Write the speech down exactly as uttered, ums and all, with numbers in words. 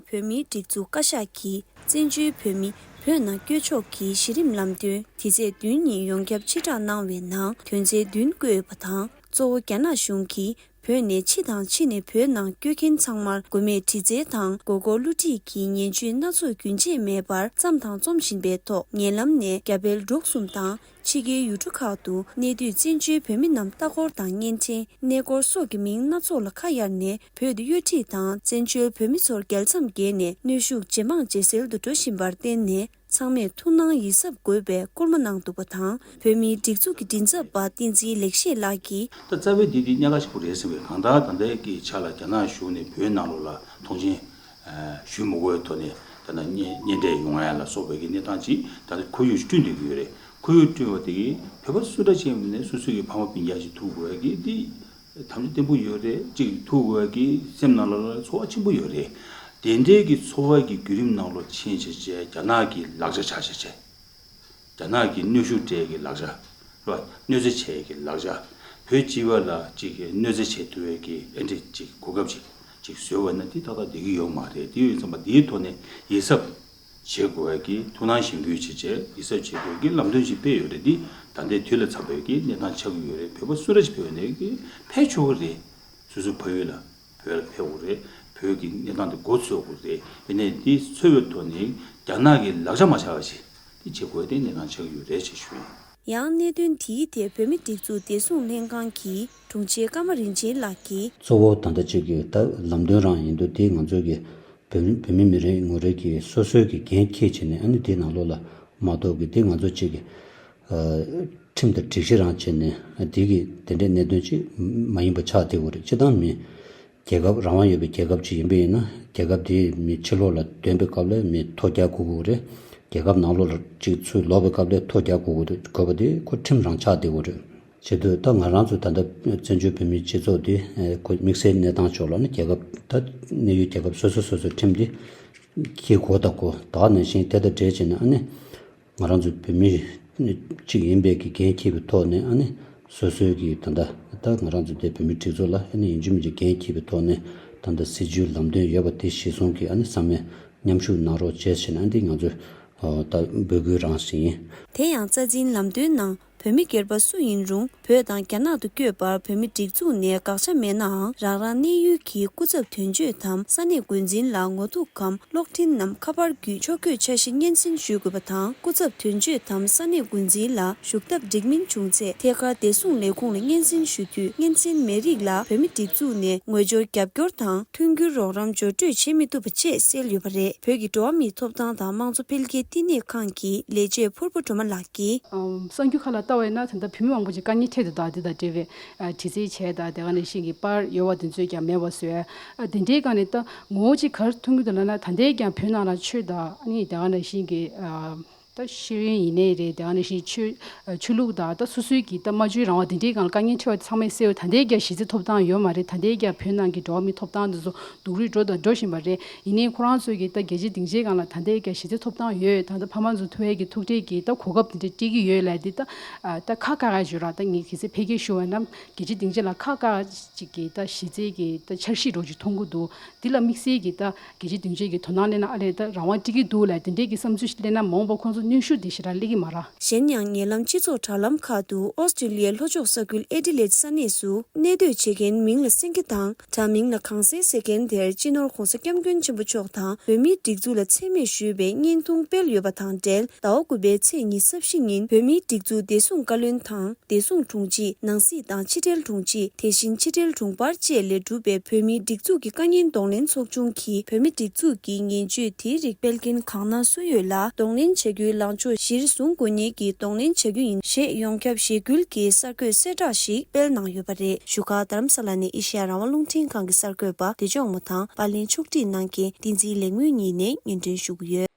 བོད་མིའི་སྒྲིག་འཛུགས་བཀའ་ཤག་གིས་བཙན་བྱོལ་བོད་མི་བོད་ནང་བསྐྱོད་ཕྱོགས་ཀྱི་གཞི་རིམ་ལམ་སྟོན་དེ་ཚེས་བདུན་ཉིན་ཡོངས་ཁྱབ་ཕྱིར་བསྒྲགས་གནང་བའི་ནང་དོན་ཚན་བདུན་བཀོད་ཡོད་པ་དང་། གཙོ་བོ་རྒྱ་ནག་གཞུང་གིས་བོད་ནས་ཕྱི་དང་ཕྱི་ནས་བོད་ནང་བསྐྱོད་མཁན་ཚང་མར་མགོ་མེད་དྲི་རྩད་དང་མགོ་སྐོར་བསླུ་བྲིད་ཀྱི་ངན་ཇུས་སྣ་ཚོགས་རྒྱུན་ཆད་མེད་པར་བརྩམས་དང་རྩོམ་བཞིན་པའི་ཐོག་ཉེ་ལམ་ནས་རྒྱ་བལ་འབྲུག་གསུམ་དང་ཕྱི་རྒྱལ་ཡུལ་གྲུ་ཁག་ཏུ་གནས་སྡོད་བཙན་བྱོལ་བོད་མི་རྣམས་ལྟ་སྐོར་དང་བརྙན་འཕྲིན། གནས་སྐོར་སོགས་ཀྱི་མིང་སྣ་ཚོགས་ལ་ཁ་གཡར་ནས་བོད་དུ་གཡོ་ཁྲིད་དང་བཙན་བྱོལ་བོད་མི་ཚོར་རྒྱལ་མཚམས་བརྒལ་ནས་གནོན་ཤུགས་ཇེ་མང་ཇེ་གསལ་དུ་འགྲོ་བཞིན་པར་བརྟེན་ནས། ཚང་མས་ཐུགས་སྣང་ཡིད་གཟབ་དགོས་པའི་སྐུལ་མ་གནང་འདུག་པ་དང་། བོད་མིའི་སྒྲིག་འཛུགས་ཀྱི་མགྲིན་ཚབ་པ་བསྟན་འཛིན་ལེགས་བཤད་ལགས་ཀྱིས། ད་རྩ་བའི་འདི་འདི་གནད་འགག་ཆེན་པོ་རེད་ཟེར་བའི་གང་ལྟར་ད་ལྟའི་གི་ཆ་ལ་རྒྱ་ནག་གཞུང་ནས་བོད་ནང་ལོགས་ལ་མཐོང་མཆན་ཞུ་མི་དགོས་པའི་ཐོག་ནས་ད་ལྟ་གཉེན་གཉེན་འཕྲད་ཡོང་ཡ་ལ་སོགས་པའི་གི་གནས་སྟངས་ཅིག་ད་ལྟ་ཁོར་ཡུག་བསྐྲུན་བསྡད་ཀྱི་ཡོད་རེད། ཁོར་ཡུག་བསྐྲུན་པ་དེ་གིས་བོད་པ་སུ་འདྲ་ཅིག་ཡིན་ནའི་སོ་སོའི་གི་ཕ་མ་སྤུན་ཀྱག་ཅིག་ཐུག་དགོས་ཡ་གི་འདི། དམ་བཅའ་བརྟན་པོ་ཡོད་རེད། གཅིག་ཐུག་དགོས་ཀྱི་སེམས་ནང་ལ་ཚོར་བ་ཆེན་པོ་ཡོད་རེད། དེ་འདྲའི་གི་ཚོར་བ་གི་བརྒྱུད་རིམ་ནང་ལོགས་ཕྱིན་བྱས་བྱས་རྒྱ་ནག་གི་ལག་ཆ་ཆགས་བྱས་བྱས། རྒྱ་ནག་གི་གནོན་ཤུགས་སྤྲད་ཀྱི་ལག་ཆ། རེད་བ། གནོད་འཚེ་བྱས་ཀྱི་ལག་ཆ། བོད་སྤྱི་པ་ལ་གཅིག་གི་གནོད་འཚེ་བྱེད་ཐུབ་པའི་གི་ཨེ་འདྲ་གཅིག་གོ་སྐབས་ཅིག་ཅིག་བཟོས་པ་ན་འདི་ཏག་ཏག་བསྡད་ཀྱི་ཡོད་མ་རེད། དེ་ཡོད་ཙམ་པ་འདིའི་ཐོག་ནས་ཡིད་གཟབ། བྱེད་དགོས་ཀྱི་ཐུགས་སྣང་གཞེན་སྐུལ་བྱེད་བྱས་ཡིད་གཟབ་བྱེད་དགོས་ཀྱི་ལམ་སྟོན་ཞིག་སྤེལ་ཡོད་རེད། འདི་ད་ལྟའི་དུས་ལ་འཚམ་པའི་གི་གནས་སྟངས་ཆགས་ཀྱི་ཡོད་རེད། བོད་པ་སུ་འདྲ་ཞིག་ཕེབས་ནས་ཀྱི་ཕེབས་ཆོག་གི་རེད། སོ་སོའི་ཕ་ཡུལ་ལ་བོད་ལ་ཕེབས་དགོས་རེད། བོད་ཀྱི་གནས་སྟངས་དེ་མགོ་འཚོས་དགོས་རེད། ཡིན་ནའི་འདི་འཚོལ་བའི་ཐོག་ནས་རྒྱ་ནག་གི་ལག་ཆ་མ་ཆགས་པ་ཞིག་འདི་བྱེད་དགོས་དེ་གནས་སྟངས་ཆགས་ཀྱི་ཡོད་རེད་ཅེས་ཞུ་ཡིན། ཡང་གནད་དོན་དེའི་ཐད་བོད་མི་སྒྲིག་འཛུགས་བདེ་སྲུང་ལྷན་ཁང་གི་དྲུང་ཆེ་ཀརྨ་རིན་ཆེན་ལགས་ཀྱིས། གཙོ་བོ་ད་ལྟ་གཅིག་གི་ད་ལམ་སྟོན་རང་ཡིན་དུས་དེ་ང་ཚོའི་གི་བོད་བོད་མི་མི་རེ་ངོ་རེ་གིས་སོ་སོའི་གི་འགན་འཁྱེར་བྱས་ནས་ཨ་ནི་དེའི་ནང་ལོགས་ལ་མ་གཏོགས་གི་དེ་ང་ཚོ་གཅིག་གི་ཨ་ཁྲིམས་དང་སྒྲིག་གཞི་རང་བྱས་ནས་ཨ་དེ་གི་དེ་འདྲའི་གནད་དོན་ཅིག་མ་ཡིན་པ་ཆགས་བསྡད་ཡོད་རེད། སྤྱིར་བཏང་མི་རྒྱལ་ཁབ་རང་དབང་ཡོད་པའི་རྒྱལ་ཁབ་ཅིག་ཡིན་པ་ཡིན་ན་རྒྱལ་ཁབ་དེའི་མི་ཕྱི་ལོགས་ལ་འདོན་པའི་སྐབས་ལ་མི་ཐོ་རྒྱག་དགོས་ཀྱི་ཡོད་རེད། རྒྱལ་ཁབ་ནང་ལོགས་ལ་གཅིག་ཚུར་ལོག་པའི་སྐབས་ལ་ཐོ་རྒྱག་དགོས་ཀྱི་དགོས་པ་དེ་ཁོ་ཁྲིམས་རང་ཆགས་བསྡད་ཡོད་རེད། བྱེད་དུས་ད་ང་རང་ཚོ་ད་ལྟ་བཙན་བྱོལ་བོད་མིའི་སྤྱི་ཚོགས་འདི་ཁོ་དམིགས་བསལ་གནས་སྟངས་ཕྱོགས་ལ་ནི་རྒྱལ་ཁབ་ད་གནས་ཡུལ་རྒྱལ་ཁབ་སོ་སོ་སོ་སོའི་ཁྲིམས་འདི་འཁྱེར་དགོས་དང་དགོས། ད་ག་ནང་བཞིན་དེ་དང་འབྲེལ་བྱས་ནས་ཨ་ནི་ང་རང་ཚོ་བོད་མི་གཅིག་ཡིན་པའི་གི་འགན་འཁྱེར་བའི་ཐོག་ནས་ཨ་ནི་སོ་སོའི་གི་ད་ལྟ་ད་ང་རང་ཚོ་དེ་བོད་མིའི་སྒྲིག་འཛུགས་ལ་ཨ་ནི་ཡིན་གཅིག་མིན་གཅིག་འགན་འཁྱེར་བའི་ཐོག་ནས་ད་ལྟ་སྲིད་བྱུས་ལམ་སྟོན་ཡོད་པ་དེ་གཞིར་བཟུང་གི་ཨ་ནི་ཚང་མས་མཉམ་ཞུགས་གནང་རོགས་བྱས་ཟེར་ནས་ཨ་འདི་ང་ཚོས་ད་འབོད་སྐུལ་རང་ཞིག་ཡིན། དེ་ཡང་རྩ་འཛིན་ལམ་སྟོན་ནང་བོད་མི་སྒེར་པ་སུ་ཡིན་རུང་བོད་དང་རྒྱ་ནག་ཏུ་བསྐྱོད་པར་བོད་མི་སྒྲིག་འཛུགས་ནས་དགག་བྱ་མེད་ནའང་རང་རང་གནས་ཡུལ་གྱི་སྐུ་ཚབ་དོན་གཅོད་དམ་ས་གནས་འགོ་འཛིན་ལ་ངོ་ཐུག་གམ་གློག་འཕྲིན་ནམ་ཁ་པར་བརྒྱུད་ཕྱོགས་བསྐྱོད་འཆར་གཞི་སྙན་སེང་ཞུ་དགོས་པ་དང་། སྐུ་ཚབ་དོན་གཅོད་དམ་ས་གནས་འགོ་འཛིན་ལ་ཞུགས་ཐབས་འགྲིག་མིན་བྱུང་ཚེ་ཐད་ཀར་བདེ་སྲུང་ལས་ཁུངས་ལ་སྙན་སེང་ཞུ་དུས་སྙན་སེང་མ་རིག་ལ་བོད་མི་སྒྲིག་འཛུགས་ནས་ངོས་སྦྱོར་རྒྱབ་སྐྱོར་དང་མཐུན་འགྱུར་རོགས་རམ་སྦྱོར་སྤྲོད་བྱེད་མི་ཐུབ་པ་བཅས་གསལ་ཡོད་པ་རེད། བོད་ཀྱི་འགྲོ་བ་མིའི་ཐོབ་ཐང་དང་དམངས་གཙོ་འཕེལ་རྒྱས་བསྟི་གནས་ཁང་གི་ལས་བྱེད་ཕུར་བུ་སྒྲོལ་མ་ལགས་ཀྱིས། ཨམ། གསར་འགྱུར་ཁག་ལ་ལྟ་བས་ན་ད་ལྟ་བོད་མི་མང་པོ་ཅིག་དཀའ་ངལ་འཕྲད་བསྡད་འདུག་དེ་དང་འབྲེལ་བའི་ཨ་དྲི་རྩད་བྱས་དང་དེ་ག་ནང་བཞིན་གྱི་པར་ཡོད་པ་དེ་ཚོས་ཀྱང་མེད་པ་བཟོས། ཨ་དེ་འདྲའི་སྒང་ནས་ད་ངོ་བོ་ཅིག་ག་རེ་མཐོང་གི་འདུག་ལབ་ན། ད་ལྟའི་ཀྱང་བོད་ནང་ལ་ཆོས་དང་ཨ་ནི་དེ་ག་ནང་བཞིན་གྱི་ཨ་ད་ཤེས་ཡོན་ཡིན་ནའི་རེད། དེ་ག་ནང་བཞིན་ཆོས་ཨ་ཆོས་ལུགས་དང་ད་སོ་སོའི་གི་ད་སྨྲ་བརྗོད་རང་དབང་དེ་འདྲའི་སྒང་ལ་དཀའ་ངལ་འཕྲད་པ་ཚང་མས་གསལ་བོ། ད་ལྟའི་ཀྱང་གཞི་རྩའི་ཐོབ་ཐང་ཡོད་མ་རེད། ད་ལྟའི་ཀྱང་བོད་ནང་གི་འགྲོ་བ་མིའི་ཐོབ་ཐང་དེ་ཚོ་སྡུག་རུས་འགྲོ་དང་འགྲོ་བཞིན་པ་རེད། ཡིན་ནའི་ཁོ་རང་ཚོས་ཀྱིས་ད་རྒྱལ་སྤྱིའི་སྡིངས་ཆའི་སྒང་ལ་ད་ལྟའི་ཀྱང་གཞི་རྩའི་ཐོབ་ཐང་ཡོད། ད་ལྟ་ཕ་མ་ཚོ་ཐུག་ཡས་ཀྱི་ཐུག་འཕྲད་ཀྱི་ད་གོ་སྐབས་དེ་འདྲ་སྤྲད་ཀྱི་ཡོད་ལབ་དེ་ད་ཨ་ད་ཁ་བཀག་ཡ་བརྗོད་ར། ད་ངས་གལ་སྲིད་ཕལ་སྐད་ཞུ་བ་ན་རྒྱལ་སྤྱིའི་སྡིངས་ཆ་ལ་ཁ་བཀག་ཅིག་གི་ད་གཞི་རྩའི་གི་ད་འཆར་གཞི་འདྲ་ཅིག་མཐོང་གི་འདུག་འདི་ལ་དམིགས་བསལ་གྱི་ད་རྒྱལ་སྤྱིའི་སྡིངས་ཆའི་གི་དོ་སྣང་སླེབས་ན་ཨ་ལས་ད་རང་དབང་སྤྲད་ཀྱི་འདུག་ལབ་དེ་འདྲའི་གི་བསམ་ཚུལ་ཞིག་སླེབས་ན་མ་འོངས་པ་ཁོང་ཚོ་གནོན་ཤུགས་དེ་ཞེ་དྲག་སླེབས་ཀྱི་མ་རེད། གཞན་ཡང་ཉེ་ལམ་སྤྱི་ཚོགས་དྲ་ལམ་ཁག་ཏུ་ཨོ་སི་ཀྲི་ལི་ཡའི་ལྷོ་ཕྱོགས་ས་ཁུལ་ཨེ་ཌི་ལེ་ཌི་ས་གནས་སུ་གནས་སྡོད་བྱེད་མཁན་མིང་ལ་སེང་གེ་དང་དྲ་མིང་ལ་གངས་སེང་ཟེར་མཁན་དེར་སྤྱི་ནོར་༧གོང་ས་༧སྐྱབས་མགོན་ཆེན་པོ་མཆོག་དང་བོད་མིའི་སྒྲིག་འཛུགས་ལ་མཚན་སྨད་ཞུས་པའི་བརྙན་ཐུང་སྤེལ་ཡོད་པ་དང་འབྲེལ། ཟླ་བ་དགུ་པའི་ཚེས་ཉི་ཤུ་རྩ་བཞི་ཉིན་བོད་མིའི་སྒྲིག་འཛུགས་བདེ་སྲུང་བཀའ་བློན་དང་། བདེ་སྲུང་དྲུང་ཆེ། ནང་སྲིད་དང་ཕྱི་འབྲེལ་དྲུང་ཆེ། དེ་བཞིན་ཕྱི་འབྲེལ་དྲུང་འཕར་བཅས་ལས་གྲུབ་པའི་བོད་མིའི་སྒྲིག་འཛུགས་ཀྱི་བཀའ་རྙིང་གདོང་ལེན་ཚོགས་ཆུང་གིས་བོད་མིའི་སྒྲིག་འཛུགས་ཀྱི་ངན་ཇུས་དེའི་རིགས་སྤེལ་མཁན་གང་ན་སུ་ཡོད་ལ་གདོང་ལེན་བྱ་རྒྱུའི་ལངས་ཕྱོགས་གཞིར་བཟུང་དགོས་ངེས་ཀྱི་གདོང་ལེན་བྱ་རྒྱུ་ཡིན་ཞེས་ཡོངས་ཁྱབ་ཞི་སྐུལ་གྱི་གསར་འགོད་གསལ་བསྒྲགས་ཤིག་སྤེལ་གནང་ཡོད་པ་རེད། བཞུགས་སྒར་རྡ་རམ་ས་ལ་ནས་ཨེ་ཤེ་ཡ་རང་དབང་རླུང་འཕྲིན་ཁང་གི་གསར་འགོད་པ་བདེ་མཆོག་དབང་མོ་དང་པར་ལེན་ཕྱོགས་སྒྲིག་གནང་མཁན་བསྟན་འཛིན་ལེགས་སྨོན་གཉིས་ནས་སྙན་སྒྲོན་ཞུ་གི་ཡོད།